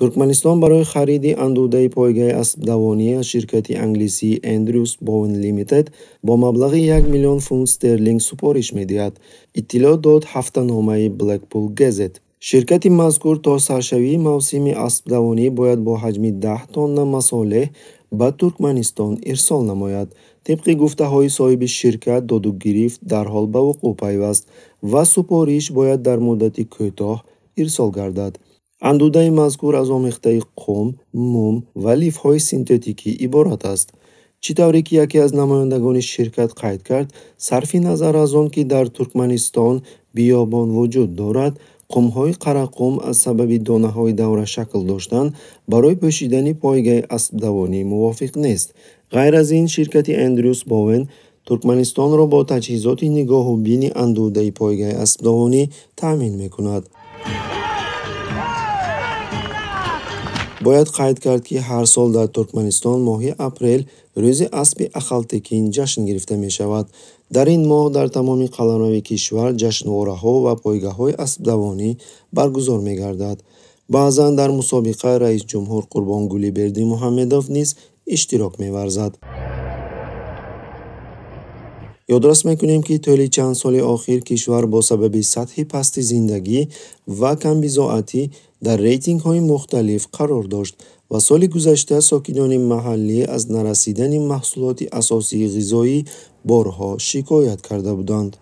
Туркманистон барои хариди андудаи пойгаи аспдавонӣ аз ширкати англисии Andrews Bowen Limited бо маблағи 1 миллион фунт стерлинг супориш медиҳад, иттилоъ дод ҳафтаномаи Blackpool Gazette. Ширкати мазкур то саршавии мавсими аспдавонӣ бояд бо ҳаҷми 10 тонна масолеҳ ба Туркманистон ирсол намояд. Тибқи гуфтаҳои соҳиби ширкат, додугирифт дарҳол ба вуқӯъ пайваст ва супориш бояд дар муддати кӯтоҳ ирсол гардад. Андудаи мазкур аз омехтаи қум, мум ва лифҳои синтетикӣ иборат аст. Чӣ тавре ки яке аз намояндагони ширкат қайд кард, сарфи назар аз он ки дар Туркманистон биёбон вуҷуд дорад, қумҳои Қарақум аз сабаби донаҳои даврашакл доштан барои пӯшидани пойгаи аспдавонӣ мувофиқ нест. Ғайр аз ин, ширкати Andrews Bowen Туркманистонро бо таҷҳизоти нигоҳубини андудаи пойгаи аспдавонӣ таъмин мекунад. Бояд қайд кард, ки ҳар сол дар Туркманистон моҳи апрел рӯзи аспи Ахалтекин ҷашн гирифта мешавад. Дар ин моҳ дар тамоми қаламрави кишвар ҷашнвораҳо ва пойгаҳои аспдавонӣ баргузор мегардад. Баъзан дар мусобиқа раисҷумҳур Қурбонгулӣ Бердимуҳаммедов низ иштирок меварзад. Ёдрас мекунем, ки тӯли чанд соли охир кишвар бо сабаби сатҳи пасти зиндагӣ ва камбизоатӣ дар рейтингҳои мухталиф қарор дошт ва соли гузашта сокинони маҳаллӣ аз нарасидани маҳсулоти асосии ғизоӣ борҳо шикоят карда буданд.